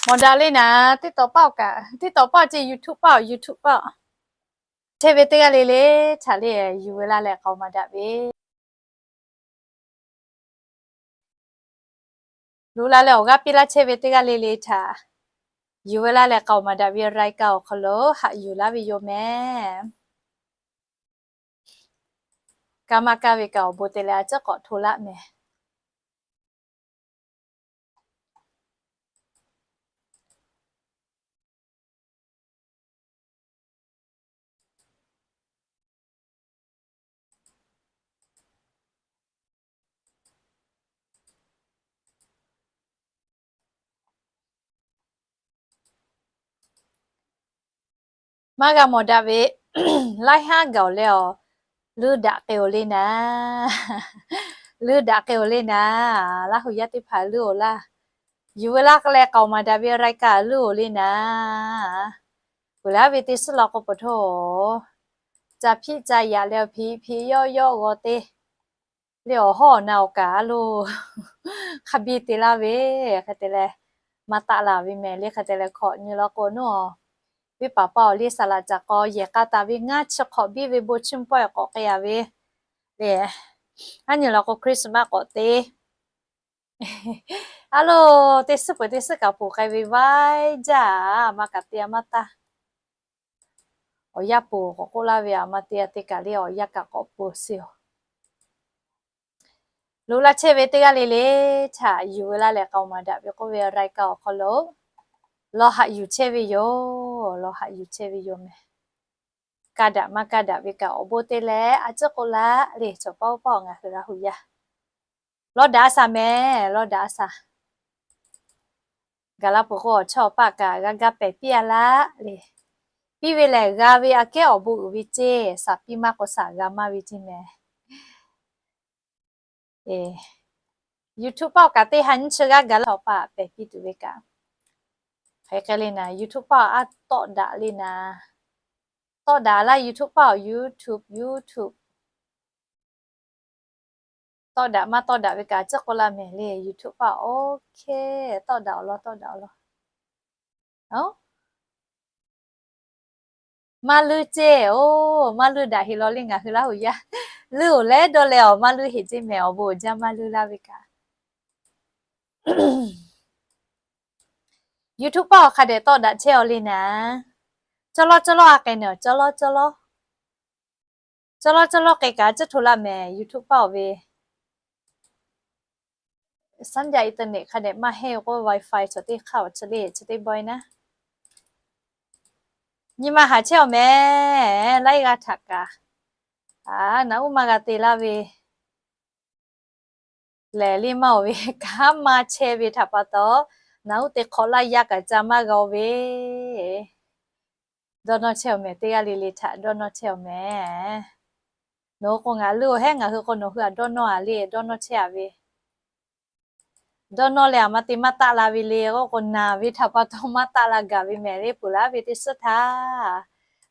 Mawˬ daꞈ le naˍ, TikTok paˆ kaꞈ, TikTok paˆ ce YouTube paˆ, YouTube paˆ. Chehˇ ve teˇ g'aˇ le le htaꞈ le yuˬ ve laˇ leh k'aoˍ maˍ daꞈ ve. Luˬ la leh awˬ g'aˇ piˇ laˇ chehˇ ve teˇ g'aˇ le le htaꞈ yuˬ ve laˇ leh k'aoˍ maˍ daꞈ ve รายการ awˬ hk'aw lo haꞈ yuˬ laˇ ve yoˬ mehˍ. Kaˇ maˇ kaˇ ve kaꞈ awˬ bon te leh a ciˉ k'awꞈ hto laˆ mehˍ. Maˇ g'a mawˬ daꞈ ve, laiˉ haˉ gaˬ-oˬ leh awˬ, leuˇ daꞈ k'ai-oˬ le naˍ. Leuˇ daꞈ k'ai-oˬ le naˍ. Laˇ hu yaˇ teˇ hpaˍ leuˇ-oˬ laˇ. Yuˬ ve laˇ leh k'aoˍ maˍ daꞈ ve รายการ leuˇ-oˬ le naˍ. Peuˬ laˇ ve teˇ suhˉ law k'o, poˬ htoˇ, ca hpiˆ ca yaꞈ leh awˬ hpiꞈ hpiꞈ yawˇ yawˇ g'aw te le awˬ hawˉ awˬ na awˬ kaˍ a lo hk'a biˇ te laˇ ve, hk'e te leh maˇ taˆ la ve mehˍ le. Hk'e te leh hkawꞈ nyi law k'o, naˉ viˉ paˍ paˇ awˬ liˇ saˍ laꞈ caˍ k'aw yehˬ k'a taˍ ve ngaˇ chi hk'awꞈ biˇ ve bon chiˇ mvuh pawehˇ k'awꞈ k'ai-a ve le. Aˉ nyi law k'o, Christmas k'awꞈ te a lo, teˇ suhˉ peuˬ teˇ suhˉ kaꞈ ponˬ k'ai ve vaiˇ jaˇ. Maˇ kaꞈ te-a maˇ taˇ. Awˬ yanˇ ponˬ k'awꞈ k'oˆ laˇ ve, a ma te-a te kaꞈ le awˬ yanˇ kaꞈ k'awꞈ ponˬ sheˍ-oˬ. Luˬ la chehˇ ve teˇ g'aˇ le le htaꞈ yuˬ ve laˇ leh k'aoˍ maˍ daꞈ ve k'oˆ ve รายการ awˬ hk'aw lo lawˬ haꞈ yuˬ chehˇ ve yoˬ. Lawˬ haꞈ yuˬ chehˇ ve yoˬ mehˍ. Kaˇ daꞈ maˇ kaˇ daꞈ ve kaꞈ awˬ bon te leh a ciˉ k'oˆ laˇ le. Chaw paˆ paˆ ngaˬ hui Laˇ hu yaˇ lawˬ daꞈ a shaˍ mehˍ. Lawˬ daꞈ a shaˍ. Gaˬ la peuˬ k'o, awˬ chawˇ awˬ paˆ kaꞈ g'a ga pehˬ piˇ-a laˇ le. Piˇ ve lehˬ, g'a ve aꞈ kehˉ awˬ bon uiˍ ve ceˇ, shaˍ piˇ maˇ k'o shaˍ g'a maˇ ve ceˇ mehˍ. YouTube paˆ kaꞈ teˇ ha nyiˇ chi g'aˇ gaˬ laˇ, awˬ paˆ pehˬ piˇ tuˬ ve kaꞈ. Hk'e hk'e le naˍ, YouTube paˆ aˉ tawˆ daꞈ le naˍ. Tawˆ daꞈ laˇ YouTube paˆ awˬ, YouTube, YouTube. Tawˆ daꞈ maˇ tawˆ daꞈ ve kaꞈ a ciˉ k'oˆ laˇ mehˍ le. YouTube paˆ OK, tawˆ daꞈ awˬ lawn, tawˆ daꞈ awˬ lawn. Maˇ leuˇ ceˇ, oˬ, maˇ leuˇ daꞈ heˍ law le ngaˬ hui Laˇ hu yaˇ. Leuˇ-oˬ leh dawˇ leh awˬ maˇ leuˇ heˍ ceˇ mehˍ, awˬ bon uiˍ jaˇ maˇ leuˇ laˇ ve kaꞈ. YouTube paˆ awˬ hk'a dehꞈ tawˆ daꞈ chehˇ-aw le naˍ. Cawˇ lawˇ cawˇ lawˇ a k'ai naˍ, cawˇ lawˇ cawˇ lawˇ. Cawˇ lawˇ cawˇ lawˇ k'ai kaꞈ a ciˉ hto laˇ mehˍ, YouTube paˆ awˬ ve. Saˉ jaˇ internet hk'a dehꞈ maˇ heˆ k'o, wifi chaw teˇ hk'aˇ awˬ chi le chi teˇ bawehˇ naˉ. Nyi ma haꞈ chehˇ-aw mehˍ, laiˉ g'aˇ htaꞈ kaꞈ. A, naˍ uˉ maˇ g'a te laˇ ve lehˬ le maˇ-oˬ ve, kanˉ maˇ chehˇ ve htaꞈ pa taw, naˍ uˉ te hk'awꞈ laˇ yaˇ kaꞈ ca maˇ g'a-o ve. Dawˇ nawˇ chehˇ-aw mehˍ, teˇ g'aˇ le le htaꞈ dawˇ nawˇ chehˇ-aw mehˍ. Nawˬ hui k'o ngaˬ leuˇ-oˬ hehˉ, ngaˬ hui k'o nawˬ hui htaꞈ dawˇ nawˇ-a le, dawˇ nawˇ chehˇ-a ve. Dawˇ nawˇ leh a ma te maˇ taˆ la ve le k'o, naˬ ve htaꞈ pa taw maˇ taˆ la gaˬ ve mehˍ le. Peuˬ laˇ ve teˇ suhˉ htaˇ,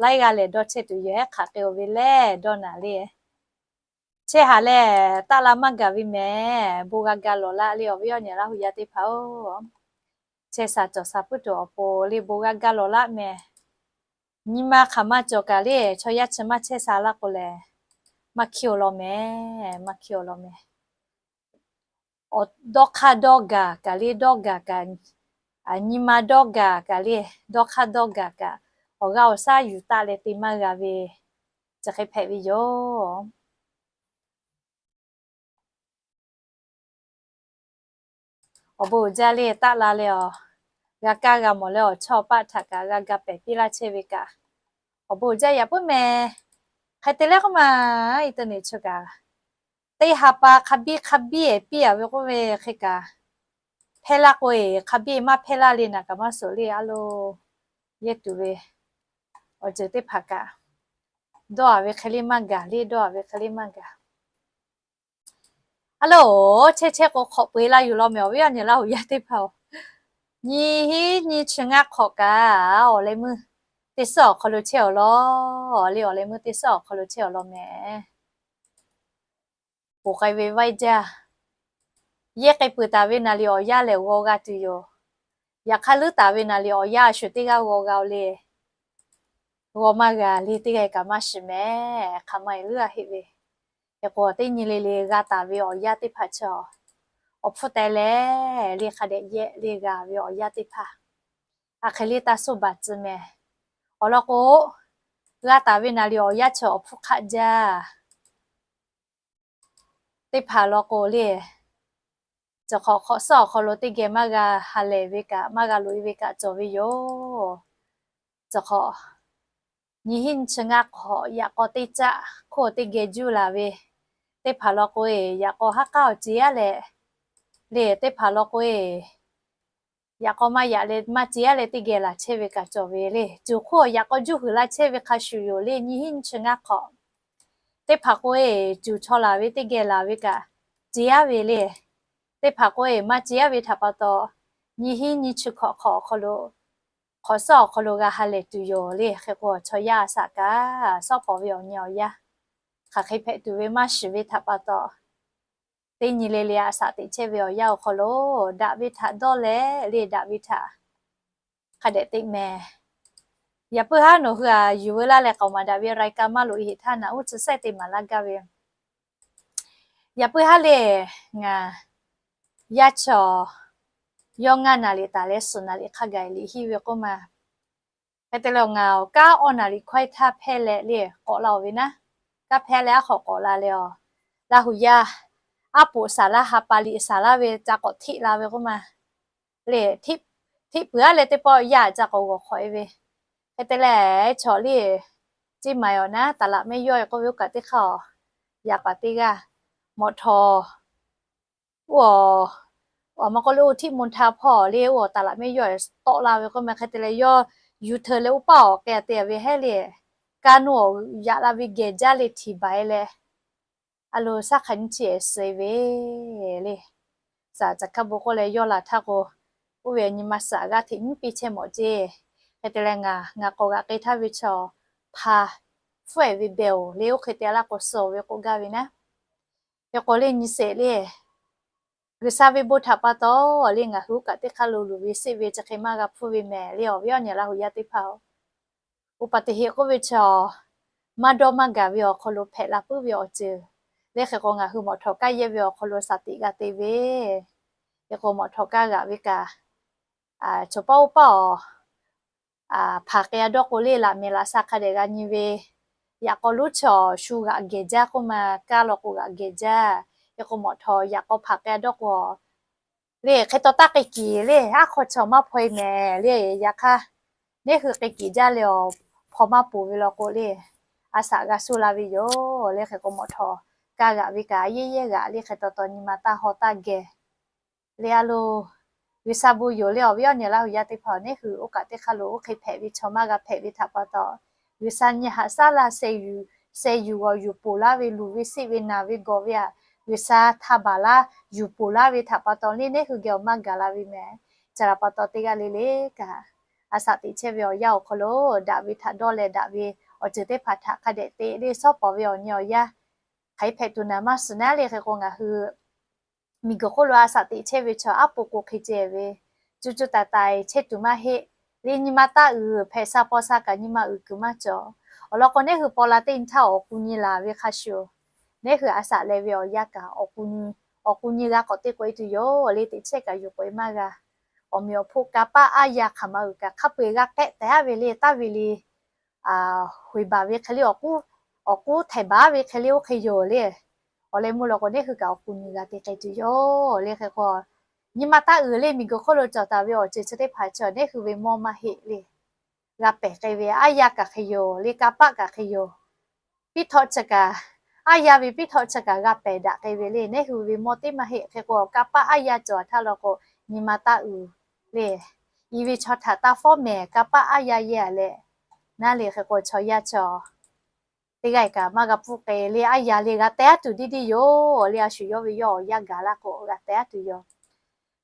laiˉ g'aˇ lehˬ dawˇ chehˇ tuˬ yoˬ hehˉ, hk'aˬ hk'e-oˬ ve lehˬ dawˇ naˍ le. Chehˇ haꞈ lehˬ, taˆ la maˇ gaˬ ve mehˍ. Bon g'a ga lawˬ laˆ le, awˬ viˉ awˬ nyi Laˇ hu yaˇ teˇ hpaˍ-oˬ. Chehˇ sha cawˬ sha puiˉ tuˬ awˬ pon le bon g'a ga lawˬ laˆ mehˍ. Nyi ma hk'aˬ ma cawˬ kaꞈ le, chaw yaˇ chi maˇ chehˇ sha laˇ k'o lehˬ, maˇ hkiˇ-aw law mehˍ, maˇ hkiˇ-aw law mehˍ. Dawˇ hk'aˇ dawˇ gaˬ kaꞈ le, dawˇ gaˬ kaꞈ, nyi ma dawˇ gaˬ kaꞈ le, dawˇ hk'aˇ dawˇ gaˬ kaꞈ, awˬ g'aˇ awˬ shaˉ yuˬ taˆ leh te maˇ g'a ve, chi hk'e hpehꞈ ve yoˬ. Awˬ bon uiˍ jaˇ le, taˆ la leh awˬ, g'a kaˇ g'a mawˬ leh awˬ chawˇ paˆ htaꞈ kaꞈ g'a ga pehˬ piˇ laˇ chehˇ ve kaꞈ, awˬ bon uiˍ jaˇ yaꞈ puiˉ mehˍ. Hk'e te leh k'oˆ ma, internet chi kaꞈ, teˇ ha pa hk'a biˇ hk'a biˇ-ehˍ piˇ-a ve k'oˆ ve hk'e kaꞈ, hpehˇ laˇ k'o-e, hk'a biˇ maˇ hpehˇ laˇ le naˍ kaꞈ maˇ suhˍ le a lo, yehˇ tuˬ ve awˬ ceuˬ teˇ hpaˍ kaꞈ, dawˇ-a ve hk'e le maˇ gaˬ le, dawˇ-a ve hk'e le maˇ gaˬ. A lo, chehˇ chehˇ k'o hk'awꞈ peu-eˬ la yuˬ law mehˍ, awˬ viˉ awˬ nyi Laˇ hu yaˇ teˇ hpaˍ-oˬ. Nyiˇ hiˉ nyiˇ chi ngaˇ hk'awꞈ kaꞈ awˬ leh meuˇ teˇ suhˉ awˬ hk'aw lo chehˇ-aw law. Le awˬ leh meuˇ teˇ suhˉ awˬ hk'aw lo chehˇ-aw law mehˍ. Ponˬ k'ai ve vaiˇ jaˇ. Yehˇ k'ai peuˬ taˍ ve naˍ riˍ awˬ yanˇ lehˬ g'aw g'a tuˬ yoˬ. Yaꞈ hk'aˇ, leuˉ taˍ ve naˍ riˍ awˬ yanˇ a shu teˇ g'aˇ g'aw g'a-o le. G'aw maˇ g'a le, teˇ g'aˇ kaꞈ maˇ shiˍ mehˍ. Hk'aˬ ma e leuˉ a heˆ ve. Hk'e k'o, teˇ nyi le le g'a taˍ ve awˬ yanˇ teˇ hpaˍ chi, awˬ hpfuhˇ teh leh le hk'a dehꞈ yehˆ le g'a ve awˬ yanˇ teˇ hpaˍ, a hk'e le taˇ suhˉ baˬ tcuh mehˍ. Awˬ lawn k'o, g'a taˍ ve naˍ riˍ awˬ yanˇ chi awˬ hpfuhˇ hk'aˆ jaˇ teˇ hpaˍ lawn k'o le, cawˬ hk'awꞈ hk'awꞈ suhˉ awˬ hk'aw lo teˇ geh maˇ g'a ha lehˬ ve kaꞈ, maˇ g'a loꞈ e ve kaꞈ cawˬ ve yoˬ. Cawˬ hk'awꞈ, nyi hiˉ nyi chi ngaˇ hk'awꞈ yaꞈ k'aw teˇ caˆ hk'oˆ teˇ geh juˇ laˬ ve teˇ hpaˍ lawn k'o e, yaꞈ k'aw haˉ k'aˉ awˬ ceˬ aˉ leh le, teˇ hpaˍ lawn k'o e, yaꞈ k'aw maˇ yaꞈ leh maˇ ceˬ aˉ leh teˇ geh laˬ chehˇ ve kaꞈ cawˬ ve le. Cuˬ hk'oˆ yaꞈ k'aw juˇ huiˍ la chehˇ ve hk'a shuˍ yoˬ le. Nyi hiˉ nyi chi ngaˇ hk'awꞈ teˇ hpaˍ k'o e, cuˬ chaw laˬ ve teˇ geh laˬ ve kaꞈ ceˬ aˉ ve le. Teˇ hpaˍ k'o e, maˇ ceˬ aˉ ve htaꞈ pa taw, nyi hiˉ nyi chi hk'awꞈ hk'awꞈ awˬ hk'aw lo, hk'awꞈ suhˉ awˬ hk'aw lo g'a ha lehˬ tuˬ yoˬ le. Hk'e k'o, chaw yaˇ a shaꞈ kaꞈ shawˉ pawˍ ve awˬ nyi awˬ yanˇ hk'aˬ hk'e hpehꞈ tuˬ ve maˇ shiˍ ve htaꞈ pa taw, teˇ nyi le le a shaꞈ teꞈ chehˇ ve awˬ yanˇ awˬ hk'aw lo, daꞈ ve htaꞈ dawˇ leh le, daꞈ ve htaꞈ hk'a dehꞈ teꞈ mehˍ. Yaꞈ puiˉ haˉ nawˬ hui a yuˬ veu laˇ leh k'aoˍ maˍ daꞈ ve รายการ maˇ loꞈ e heˍ htaˇ naꞈ uˉ tcuh sehˉ te maˍ laˇ gaˇ ve. Yaꞈ puiˉ haˉ le, ngaˬ yaˇ chaw yawˇ ngaˇ naˍ riˍ taˍ leh suhˍ naˍ riˍ hk'a gaˬ liꞈ hiˇ ve k'oˆ ma. Hk'e te leh ngaˬ awˬ kanˉ awˇ naˍ riˍ hkawehˇ htaˇ hpehˇ leh le k'awꞈ la-oˬ ve naˉ. Kanˉ hpehˇ leh aˉ hk'awꞈ k'awꞈ la leh, Laˇ huˍ yaˇ aˉ poꞈ saˍ laˇ ha pa liꞈ saˍ laˇ ve ca k'awꞈ hteˆ la ve k'oˆ ma. Le, hteˆ peuˬ aˉ leh teˇ pawˆ yaˇ ca k'awꞈ g'awˬ hk'awꞈ e ve. Hk'e te leh chaw le, ceˇ ma awˬ naˉ taˍ laꞈ mehˆ yawˇ e k'oˆ ve oˇ kaꞈ teˇ hk'aˇ, yaꞈ paˍ teˇ g'aˇ mawꞈ htawˍ oˇ, aˬ ma k'oˆ le oˇ hteˆ mvuh htaˇ hpawˇ le oˇ taˍ laꞈ mehˆ yawˇ tawˆ la ve k'oˆ ma. Hk'e te leh yawˇ yuˬ hteu leh oˇ paˆ awˬ k'ai te ve hehˉ le, ka nuˇ awˬ yaꞈ la ve geh jaˇ le htiˍ baˬ e leh, a lo shaˉ hk'a nyi chi suh e ve le. Saˍ caˍ hkaˇ bon k'oˆ leh yawˇ laˬ htaˇ k'o, oˇ ve nyi ma saˍ g'aˇ hteꞈ nyiˉ piˇ chehˇ mawꞈ ceˇ. Hk'e te leh ngaˬ, ngaˬ k'awꞈ g'aꞈ k'e htaˇ ve chaw hpa hpfuhˇ e ve beh oˬ le, oˇ hk'e te laˇ k'o suh ve k'oˆ gaˇ ve naˉ. Hk'e k'o le nyi sheˍ le, G'uiˬsha ve bon htaꞈ pa taw le ngaˬ hui oˇ kaꞈ teˇ hk'aˇ lo luˬ ve seˆ ve chi hk'e maˇ g'a hpfuhˇ ve mehˍ le. Awˬ viˉ awˬ nyi Laˇ huˍ yaˇ teˇ hpaˍ-oˬ, uˉ paˍ teˇ heˆ k'oˆ ve chaw maˇ dawˇ maˇ gaˬ ve awˬ hk'aw lo hpehꞈ la puiˉ ve awˬ ceuˬ le. Hk'e k'o ngaˬ hui mawꞈ htawꞈ kaˇ yehˇ ve awˬ hk'aw lo shaˍ tiꞈ g'a te ve, hk'e k'o mawꞈ htawꞈ kaˇ g'aꞈ ve kaꞈ, chaw paˇ oˇ paˇ awˬ hpaˍ k'ai a dawˇ k'o le laꞈ mehˍ laꞈ sha hk'a dehꞈ g'a nyi ve, yaꞈ k'aw lonˉ chaw shu g'aꞈ gehˬ jaˇ k'oˆ ma, kaˇ law k'o g'aꞈ gehˬ jaˇ. Hk'e k'o mawꞈ htawꞈ yaꞈ k'aw hpaˍ k'ai a dawˇ k'o le hk'e taw taˇ k'ai kiˬ le, aˉ hk'aw chaw maˇ hpaw e mehˍ le. Yaꞈ hk'aˇ, neˉ hui k'ai kiˬ jaˇ le awˬ hpaw maˇ poˬ ve law k'o le, a shaꞈ g'a suh la ve yoˬ le. Hk'e k'o mawꞈ htawꞈ kaˇ g'aꞈ ve kaꞈ a yehˇ yehˇ g'aꞈ le hk'e taw taw nyi ma taˇ haw taˇ geh le a lo, G'uiˬsha bon yoˬ le. Awˬ viˉ awˬ nyi Laˇ huˍ yaˇ teˇ hpaˍ-oˬ, neˉ hui oˇ kaꞈ teˇ hk'aˇ lo oˇ hk'e hpehꞈ ve chaw maˇ g'a hpehꞈ ve htaꞈ pa taw, G'uiˬsha nyi haꞈ shaˉ laˇ, sheh yuˬ g'awˬ yuˬ poˬ laˇ ve, luˬ ve seˆ ve naˬ ve gawˬ ve aꞈ, G'uiˬsha htaˇ baˬ laˇ yuˬ poˬ laˇ ve htaꞈ pa taw le neˉ hui geh awˬ maˇ gaˬ la ve mehˍ. Chi htaꞈ pa taw teˇ g'aˇ le le kaꞈ, a shaꞈ teꞈ chehˇ ve awˬ yanˇ awˬ hk'aw lo daꞈ ve htaꞈ dawˇ leh daꞈ ve awˬ ceuˬ teˇ hpaˍ htaꞈ hk'a dehꞈ te le, shawˉ pawˍ ve awˬ nyi awˬ yanˇ hk'aˬ hk'e hpehꞈ tuˬ naˍ maˇ shiˍ naˉ le. Hk'e k'o ngaˬ hui miˬguiˬ hk'oˆ lo a shaꞈ teꞈ chehˇ ve chaw aˉ po k'o hk'e ceh ve, cuˇ cuˇ taiˍ taiˍ chehˇ tuˬ maˇ heˆ le. Nyi ma taˇ uiˍ, hpehꞈ sha paw sha kaꞈ nyi ma uiˍ kuiˬ maˇ cawˬ. Awˬ lawn k'o neˉ hui paw la teˇ nyi htaˇ awˬ k'u nyi laˬ ve hk'a shuˍ, neˉ hui a shaꞈ leh ve awˬ yanˇ kaꞈ awˬ k'u nyi, awˬ k'u nyi g'a k'awꞈ te k'oꞈ e tuˬ yoˬ le. Teꞈ chehˇ kaꞈ yuˬ k'oꞈ e maˇ g'a. Awˬ meꞈ awˬ hpoˆ kanˇ paˆ aˉ yaˇ hk'aˬ ma uiˍ kaꞈ hk'a peu-eˬ g'a k'ehˆ tehꞈ aˉ ve le, taˇ ve le, hoiˍ baˬ ve hk'e le, awˬ k'uˉ htehˍ baˬ ve hk'e le oˇ hk'e yoˬ le. Awˬ leh mvuhˇ law k'o neˉ hui kaꞈ awˬ k'u nyi g'a te k'ai tuˬ yoˬ le. Hk'e k'o, nyi ma taˇ uiˍ le, miˬguiˬ hk'oˆ lo cawˬ taˍ ve awˬ ceuˬ chi teˇ hpaˍ chi neˉ hui ve mawˇ maˇ heˆ le. G'a pehˬ k'ai ve aˉ yaˇ kaꞈ hk'e yoˬ le, kanˇ paˆ kaꞈ hk'e yoˬ. Piˉ htawˆ chi kaꞈ, aˉ yaˇ ve piˉ htawˆ chi kaꞈ g'a pehˬ daꞈ k'ai ve le. Neˉ hui ve mawˇ teˇ maˇ heˆ. Hk'e k'o kanˇ paˆ aˉ yaˇ cawˬ htaˇ law k'o, nyi ma taˇ uiˍ le. I ve chaw htaꞈ taˇ fawˉ mehˍ, kanˇ paˆ aˉ yaˇ yehˇ a leh, naˉ le. Hk'e k'o chaw yaˇ chaw teˇ g'aˇ kaꞈ maˇ g'a pfuhˇ k'ai le, aˉ yaˇ le g'a teh aˉ tuˬ diˇ diˇ yoˬ le. A shu yawˇ ve yawˇ awˬ yanˇ gaˬ laˇ k'o g'a teh aˉ tuˬ yoˬ.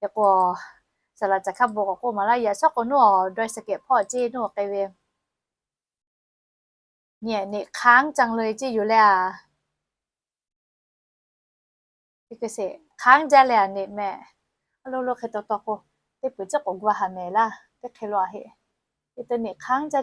Hk'e k'o, saˍ laꞈ caˍ hkaˇ bon k'awꞈ k'oˆ maˍ laˇ yaꞈ shawˉ k'o nuˇ awˬ dawˇ sehˍ kehˍ hpawˇ ceˇ nuˇ awˬ k'ai ve nyi neꞈ hk'aˉ caˇ le ceˇ yoˬ le a. Hk'aˉ jaˇ leh a neꞈ mehˍ. A lo lo hk'e taw taw k'o, teˇ peuˬ ciˉ k'awꞈ gu a haˍ mehˍ laˇ. Teˇ hk'e lo a heˆ. Hk'e te nehˬ hk'aˉ